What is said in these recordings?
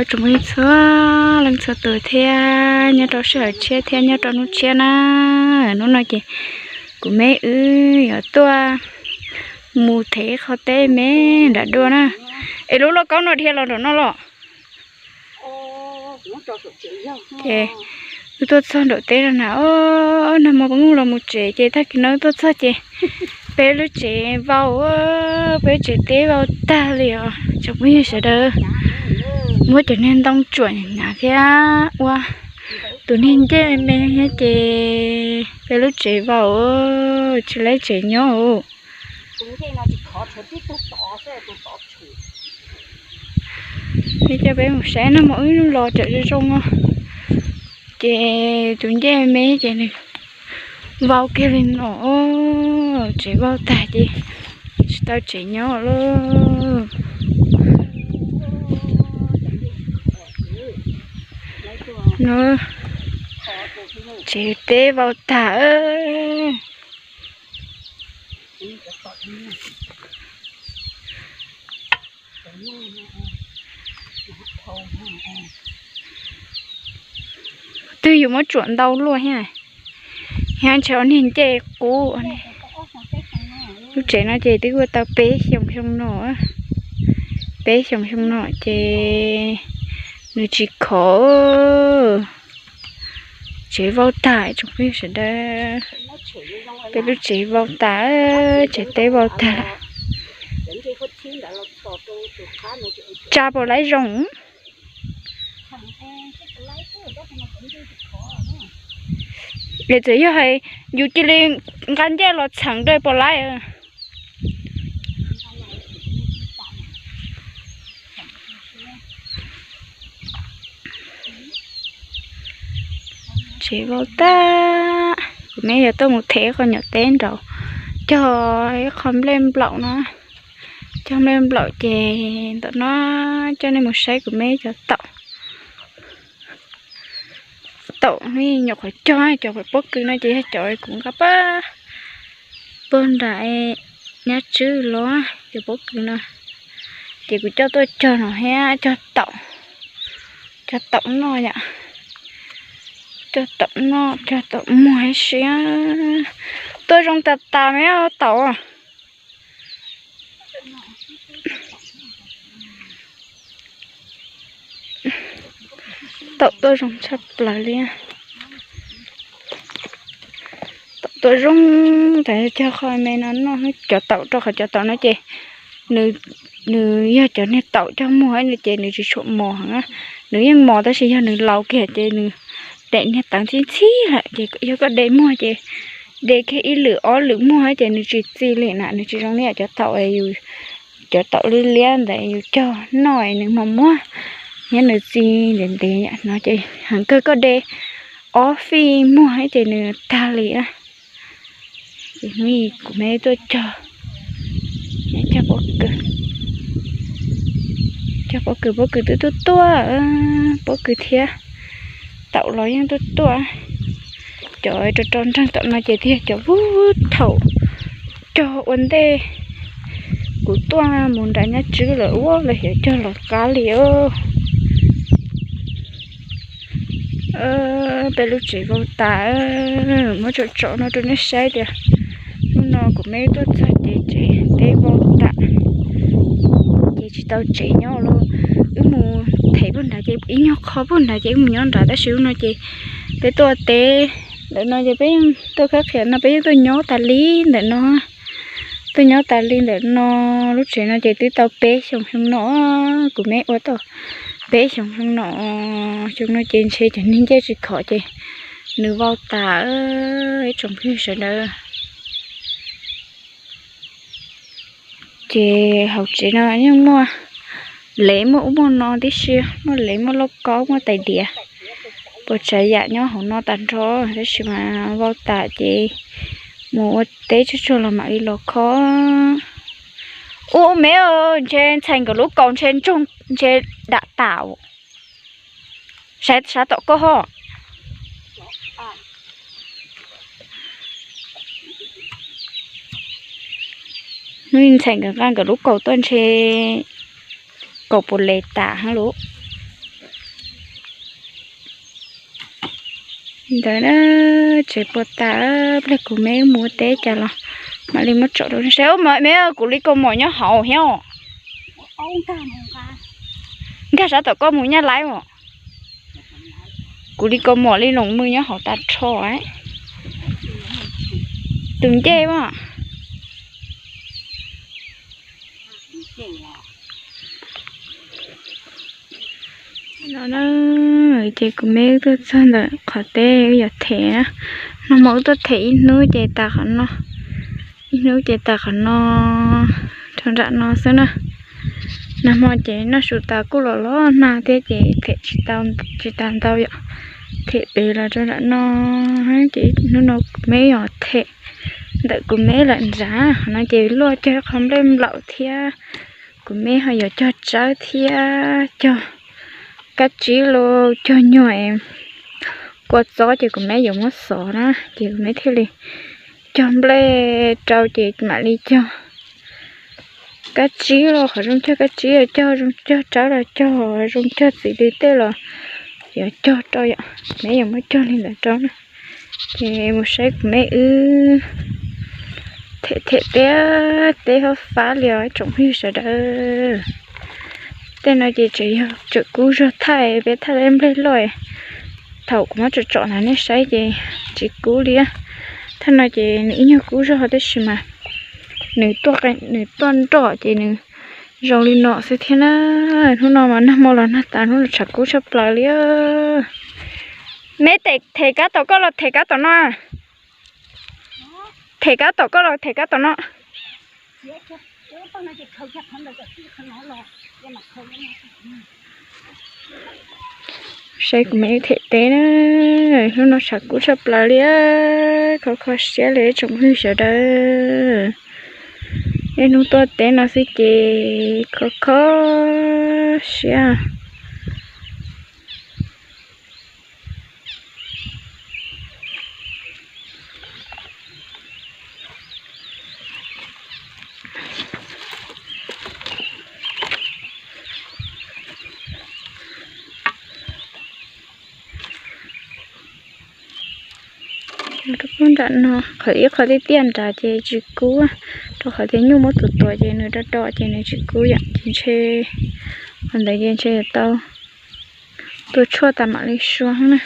Tsoom phooj ywg txhua leej txhua tus thiab nyob rau sij hawm tshiab thiab nyob rau hnub tshiab na. Hnub no ces kuv me wb yuav tuaj mus thev qho teb me nram dua na. Es lub lauj kaub no dhia los nraum no los. Ces wb tuaj txog nraum teb no na, nag hmo peb mus los mus tsev ces tag kis no wb tuaj txog ces peb lub tsev vau, peb lub tsev teb vau tag li os tsoom phooj ywg sawv daws. Muab cov niag ntoo tsuam hnyav thiab ua tus niag ncej me thiab ces peb lub tsev vau, tsis lab tsev nyob. Peb coj peb mus saib nag hmo wb los tseem zoo zoo os. Ces tus ncej me ces nws vau kiag li no, tsev vau tag ces tsis tau tsev nyob lauj. No tsev teb vau tag. Twb yuav muab tsuam ntau luaj thiab. Thiab ntshe ua niag ncej qub. Lub tsev no ces twb ua tau peb xyoos xyoo no, peb xyoos xyoo no ces nws tsis khov. Tsev vau tag tsoom phooj ywg sawv daws. Peb lub tsev vau tas, tsev teb vau tag lawm. Tsa pom laiv zoo. Es txawm yog hais yus cia li nqa ncej los txheem rau pom laiv. Tsev vau tag, kuv me yuav tuaj mus thev qhov nyuam teb nraud, cog ib qho nplej nplaum no, cog nplej nplaum ces ntawm no coj nej mus saib kuv me cov taum. Taum nyuam qhuav cog, cov pob kws no ces yog cov kuv nqa pag puag nram Nyab Tswb los, cov pob kws no. Ces kuv coj tuaj cog no thiab, cog taum, cog taum noj yom. Cog taum noj, cog taum muag thiab siab. Tuaj zoo tas tas me taum. Taum tuaj zoo tshaj plaws li. Taum tuaj zoo tas, cog qho me no noj. Cov taum rau qhov cov taum no ces nws yog cov niag taum cog muag no ces nws tsis tshua mos heev, nws yeej mos tab sis yog nws laus kiag ces nws daim niag tawv ntxhib ntxhib lawm ces yog koj de muag ces de kiag ib lwm ob lwm muag ces nws tsis txi li na, nws tsis zoo li cov taum, cov taum liab liab ntawd yus cog noj nws mos muag, nyob nws txi ntev ntev no ces heev kawg koj de ob fij muag ces nws tag li. Ces hnub kuv me tuaj cog, cog pob kws, cog pob kws, pob kws twb tuaj tuaj, pob kws thiab taum los yeej tuaj tuaj. Cov rau rau nreeg tom no ces twb yog cov ub thaum cog ua ntej kuv tuaj mus nram Nyab Tswb lawm ua los xyov cog los qab li. Peb lub tsev vau tas, muab tsom tsom no rau nej saib tias hnub no kuv me tuaj txog ces tsev teb vau tas, ces tsis tau tsev nyob lawm. Wb mus them puag nrad ces ib nyuag qho puag nrad ces wb mus nyob nrad tab sis hnub no ces peb tuaj teb ntawm no ces peb yeej tuaj khab qhias no peb yeej tuaj nyob tas li ntawm no. Tuaj nyob tas li ntawm no, lub tsev no ces twb tau peb xyoos xyoo no, kuv me ua tau peb xyoos xyoo no. Xyoo no ces ntshe cov niag ncej tsis khov ces nws vau tas, ib tsoom phooj ywg sawv daws. Ces hauv tsev no yeej muaj lev muaj ub muaj no tib si, muaj lev muaj lauj kaub muaj tais diav, puas tsav yam nyob hauv no tag nrho, tab sis mas vau tas ces mus ua teb tsuag tsuag los mam li los kho. Ub me, ntshe ntxhais nkawd lub kaus ntshe ntsoog ntshe dam tas. Sav tom koj ho. Hnub ntxhais nkawd nqa nkawd lub kaus tuaj ntshe kaus puas le tas heev lauj. Ntawd na, tsev puas tas, pliag kuv me wb mus ua teb cas los mam li muab tsom rau nej saib. Ub, me, kuv li kaus mom nyob hauv thiab os. Nkag sab tom koj mus nyaj laib os. Kuv li kaus mom li loos mws nyob hauv tas rho. Tus ncej mas. No na, ces kuv me wb tuaj txog ntawm qhov teb wb yuav them na. Nag hmo wb tuaj them ib hnub ces tas qhov no, ib hnub ces tas qhov no, rau nram no xwb na. Nag hmo ces noj su tas kuj los los nag thiab ces them tsis tas ntau yom. Them pem los rau nram no, ces hnub no kuv me yuav them ntawm kuv me lawm nrad. Qhov no ces luaj cog qhov nplej nplaum thiab, kuv me ho yuav cog tsawb thiab cog kab tsib los cog nyuag kua txob ces kuv me yuav muab xov na, ces kuv me thiaj li cog nplej rau ces mam li cog kab tsib los qhov zoo cog kab tsib los cog, zoo cog tsawb los cog, zoo cog txiv li tej los yuav cog rau yom. Me yuav muab cog li ntawd rau na. Ces mus saib kuv me wb them them peb teb fab fab li os ib tsoom phooj ywg sawv daws. Tej no ces tseem yog tseem kub zog thaij, peb thaij nplej loj. Thaum kuv muab tsom tsom na nej saib ces tsis kub li. Thaj no ces nws ib nyuag kub zog tab sis mas nws tuaj, nws tuaj nroj ces nws zoo li no xwb thiab na. Hnub no mas nag hmo los nag tas, hnub no tshav kub tshaj plaws li. Me them kab tom koj los them kab tom no? Them kab tom koj los them kab tom no? Saib kuv me them teb na, hnub no tshav kub tshaj plaws li, kho kho siab li tsoom phooj ywg sawv daws. Niaj hnub tuaj teb no xwb ces kho kho siab. Rau pub nram no, qhov ib qho tiaj tiaj nrad ces tsis kub, rau qhov tias nyuj muab tus tuav ces nws do do ces nws tsis kub yom, ces ntshe qhov ntawd ces ntshe yuav tau tua tshuaj tas mam li sua na.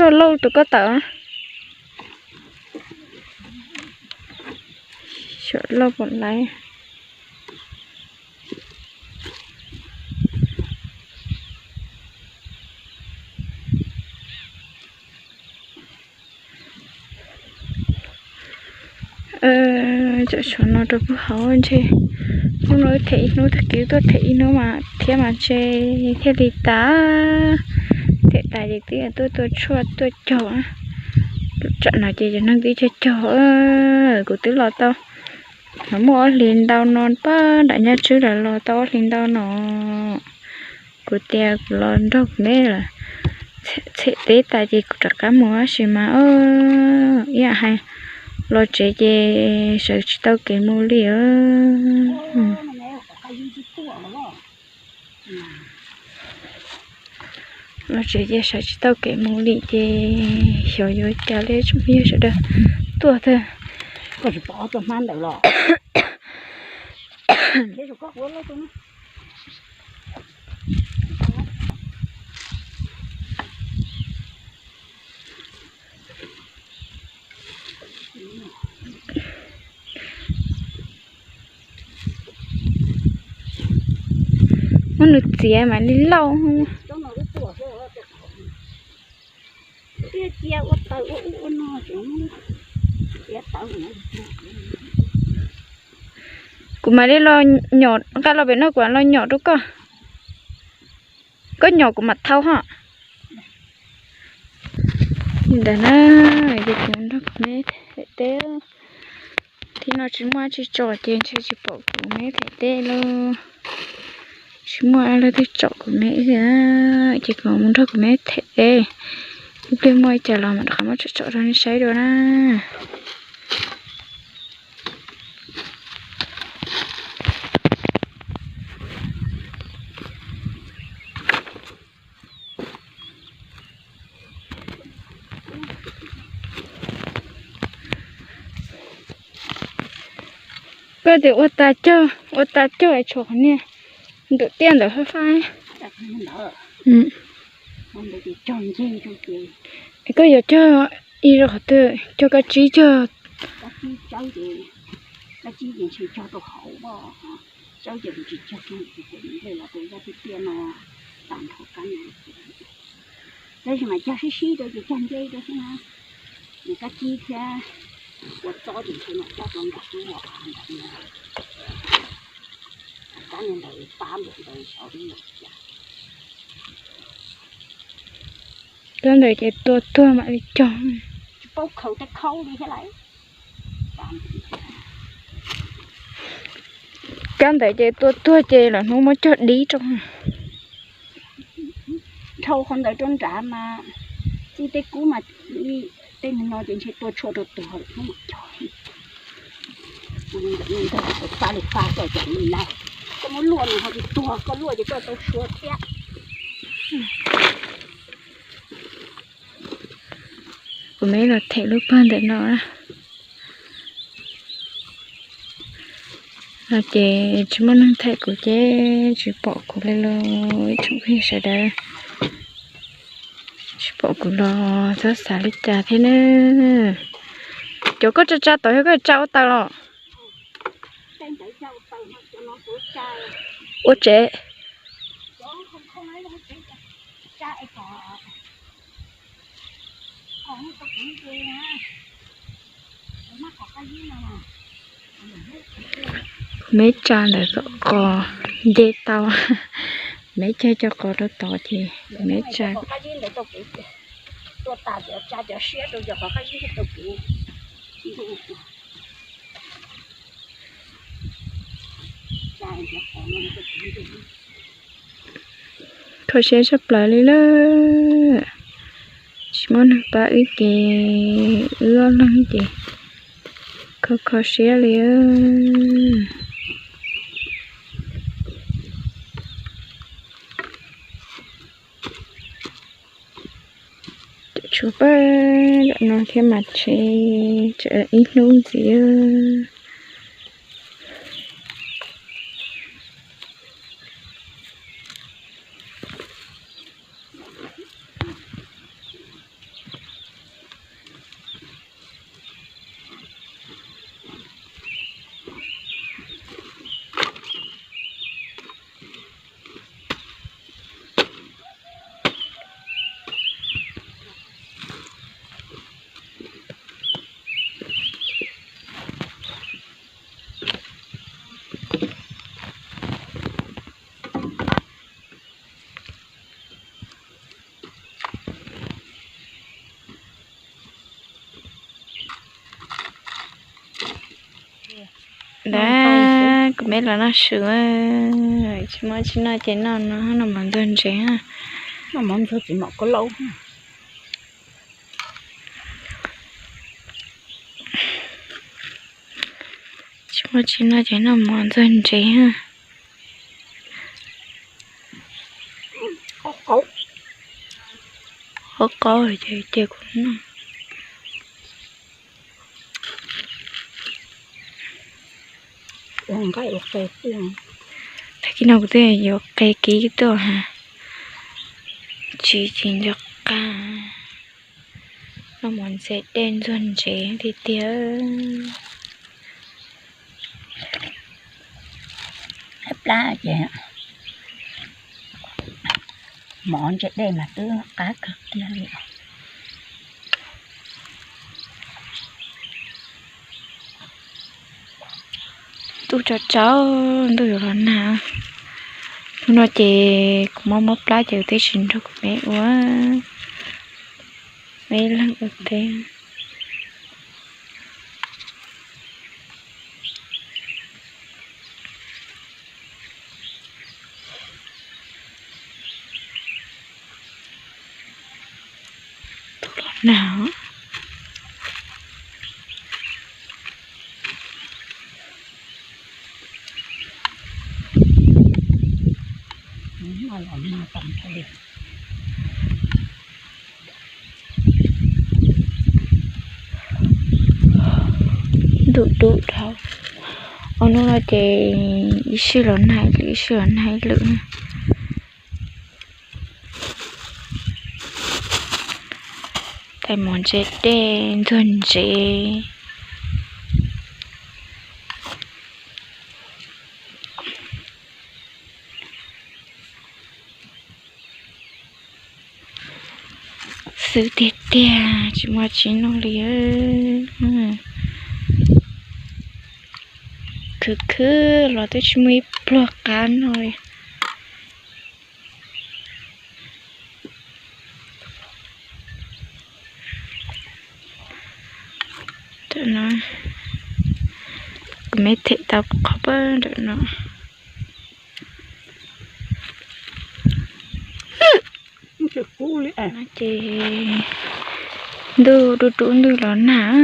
Koj lauj tus koj tawm. Xyuam lauj pom laiv. Tam tshuav no rau puag hauv ntshe hnub no them ib hnub, tag kis tuaj them ib hnub mas thiab mas ntshe thiaj li tas. Them tas ces twb tuaj tua tshuaj tuaj cog. Tsam no ces cov neeg twb cog cog, kuv twb los tau, no muaj ob hlis ntau no pab nram Nyab Tswb lawm los tau ob hlis ntau no. Kuv tias kuv los nrog kuv me lawm, them teb tas ces kuv rov qab mus tab sis mas ib yam hais los tsev ces sawv tsis tau kev mus li. Los tsev ces sawv tsis tau kev mus li ces xyov yuav cas li tsoom phooj ywg sawv daws tuaj tag. Muab nws txiav mam li lauj. Kuv mam li los nyom, nqa los pem no kuv mam los nyom rau koj. Koj nyom kuv mam thau ho. Li ntawd na, ces kuv nrog kuv me them teb. Thib no tsis muaj tsis tso ces ntshe tsis pom kuv me them teb lauj. Tsis muaj leej twg tsom kuv me li, ces kuv mus nrog kuv me them teb. Ib pliag muaj ib cas los mam rov qab muab tsom tsom rau nej saib dua na. Koj tias ua tas cog, ua tas cog es tshuav qhov niag nram tiaj ntawd fab fab. Koj yuav cog ib rau qhov twg, cog kab tsib cog. Tab sis mas cog sib sib rau ces cog nceb rau xwb na. Nws kab tsib thiab ua txob ces ntshe mam coj rau nram xub os, nram no. Kab ntawd pab npaum ntawd xyov ib yam cas. Kab ntawd ces tua tuag mam li cog. Tsis paub khaws tej khaub li thiab lawm. Kab ntawd ces tua tuag ces lwm hnub muab cog dib rau. Dhau qhov ntawd rau nrad mas txij tej kub mas tej no ces ntshe tua tshuaj rau tuag lawm hnub mam cog. Ntawm no ntawd fab li fab koj cov li na. Koj muab luaj nws ho tsis tuag, koj luaj ces koj tau suav thiab. Kuv me los them lub pawg ntawm no na. No ces tsis muaj neeg them kuv ces tsis pom kuv li lauj ib tsoom phooj ywg sawv daws. Tsis pom kuv los txhob xav li cas thiab na. Cov koj tsa tsa tod yog koj tsa ua taws los? Ua tsev. Me tsa ntawm tom qos nce tau, me caij cov qos rau tod ces me tsa. Kho siab tshaj plaws li lawm. Tsis muaj neeg pab wb ces wb ob leeg ces kho kho siab li. Cov tshuav pab nram no thiab mas tsev ib hnub ntxiv. Ntawd kuv me los noj su, tsis muaj tsis noj ces noj no, noj mov ntxuag ntsev. Noj mov ntxuag txiv mom koj laub. Tsis muaj tsis noj ces noj mov ntxuag ntsev. Qaub qaub ces kuv noj. Tag kis no kuv twb yuav qe kiv tuaj ha, tsis tsis nco qab. Noj mov ntxuag dej ntxuag ntsev tiag tiag. Plab ces mov ntse dej mas twb qab kawg kiag li. Ntuj tsaus tsaus, ntuj yuav los nag. Hnub no ces kuv mob mob plab ces kuv twb tsis nrog kuv me ua. Me leeg ua teb. Tus los nag. Ntuj dub dhau. Ob hnub no ces ib sij los nag ib lwm, ib sij los nag ib lwm. Tais mov ntse dej ntxuag ntsev. Xwb tiag tiag, tsis muaj tsis noj li. Khwv khwv los twb tsis muaj ib pluag qab noj li. Ntawm no kuv me them tau qhov pab ntawm no. Ces ntuj dub dub ntuj los nag,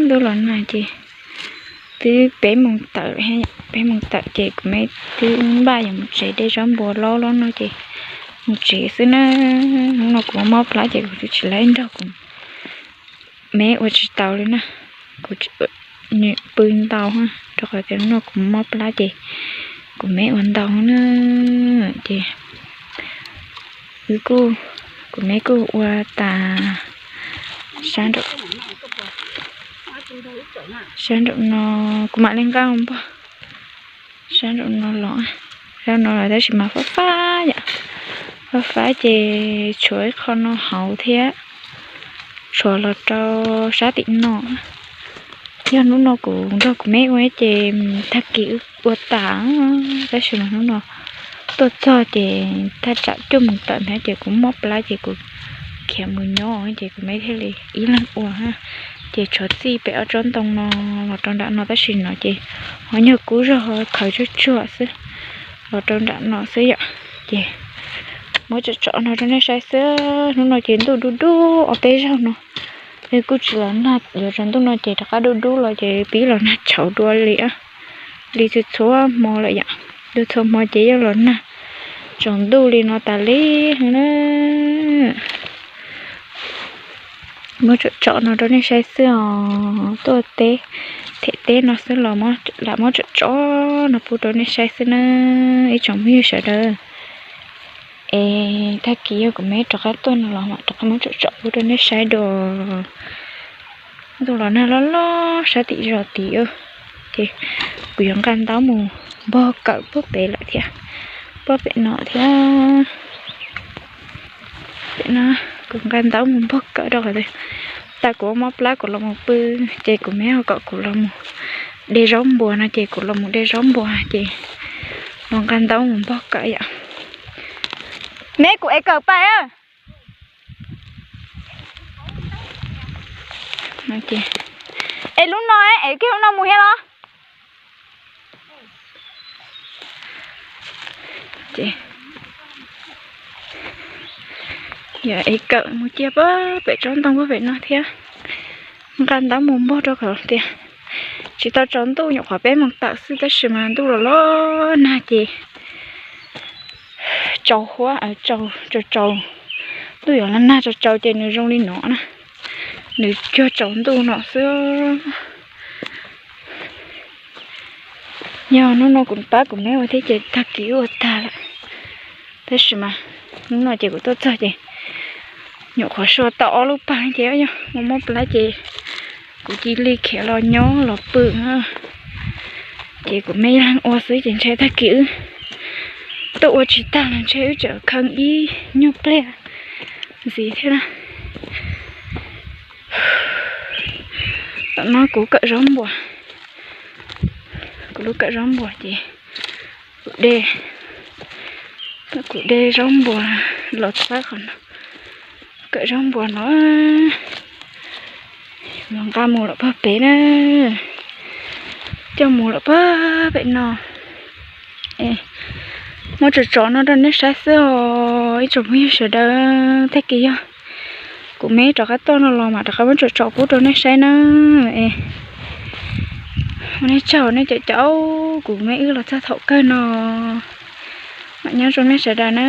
ntuj los nag ces twb peb moos tawm, peb moos tawm ces kuv me twb npaj yuav mus tsev de zaub npua lob lob no ces mus tsev xwb na. Hnub no kuv mob plab ces kuv twb tsis laib nrog kuv me ua tsis tau li na. Kuv pw ntau, rau qhov tias hnub no kuv mob plab ces kuv me ua ntau na. Ces kuv me kuj ua tas sab nraum, sab nraum no, kuv mam li nqa npog sab nraum no los, sab no los tab sis mas fab fab yom, fab fab ces tshuav ib qho no hauv thiab, tshuav los rau sab tim no. Yog hnub no kuv nrog kuv me ua ces tag kis wb ua tas, tab sis mas hnub no tuaj txog ces thaj tsam cuaj moos tawm ntag ces kuv mob plab ces kuv khiav mus nyob ces kuv me thiaj li ib leeg ua. Ces tshuav txij pem ob tsob ntoo no los rau nram no tab sis no ces ho nyuag kub zog khaws tsuag tsuag xwb, los rau nram no xwb yom. Ces muab tsom tsom no rau nej saib xwb, hnub no ces ntuj dub dub ob peb zaug no, kuj tsis los nag, yuav tsaus ntuj no ces rov qab dub dub los ces pib los nag tshauv dua li, li txhua txhua hmo lawm yom, txhua txhua hmo ces yeej los nag tsaus ntuj li no tas li na. Muab tsom tsom no rau nej saib xwb os, tuaj teb, them teb no xwb los lam muab tsom tsom no pub rau nej saib xwb na, ib tsoom phooj ywg sawv daws. Es tag kis yog kuv me rov qab tuaj no los mam rov qab muab tsom tsom pub rau nej saib dua. Ntuj los nag loj loj sab tim zos tid, ces kuv yuav nqa ntaub mus npog kawm puag pem lawm thiab, puag pem no thiab. Pem no kuv nqa ntaub mus npog kawm rau qhov tias tas kuv mob plab kuv los mus pw, ces kuv me ho kom kuv los mus de zaub npua no ces kuv los mus de zaub npua ces los nqa ntaub mus npog kawm yom. Me kuv ev kawm pais. Es lub no, es kiag lub no mus thiab los? Yog ev kawm mus cia puag pem tsob ntoo puag pem no thiab. Nqa ntaub mus npog rau qhov tias tsis tau tsaus ntuj, nyuam qhuav peb moos tawm xwb tab sis mas ntuj los los nag ces tsaus huab, tsaus tsaus, ntuj yuav los nag tsaus tsaus ces nws zoo li no na, nws cuag tsaus ntuj no xwb. Yog hnub no kuv pab kuv me ua thiab ces tag kis ua tag lawm, tab sis mas hnub no ces kuv tuaj txog ces nyuam qhuav sua tau ob lub pag ces yog mob mob plab ces kuv cia li khiav los nyob los pw. Ces kuv me ib leeg ua xwb ces ntshe tag kis wb tuaj ua tsis tag los ntshe wb tseem kheev ib nyuag pliag ntxiv thiab na. Tam no kuv kawm zaub npua, kuv lub kawm zaub npua ces kuv de, kuv de zaub npua los txog qhov no, Kawm zaub npua no, los nqa mus lawm pag pem na, coj mus lawm pag pem no. Muab tsom tsom no rau nej saib xwb os ib tsoom phooj ywg sawv daws. Tag kis yog kuv me rov qab tuaj no los mam rov qab muab tsom tsom pub rau nej saib na. Es ua nej tsaug nej caum caum kuv me wb los txog thaum kawg no. Mam nyob zoo nej sawv daws na.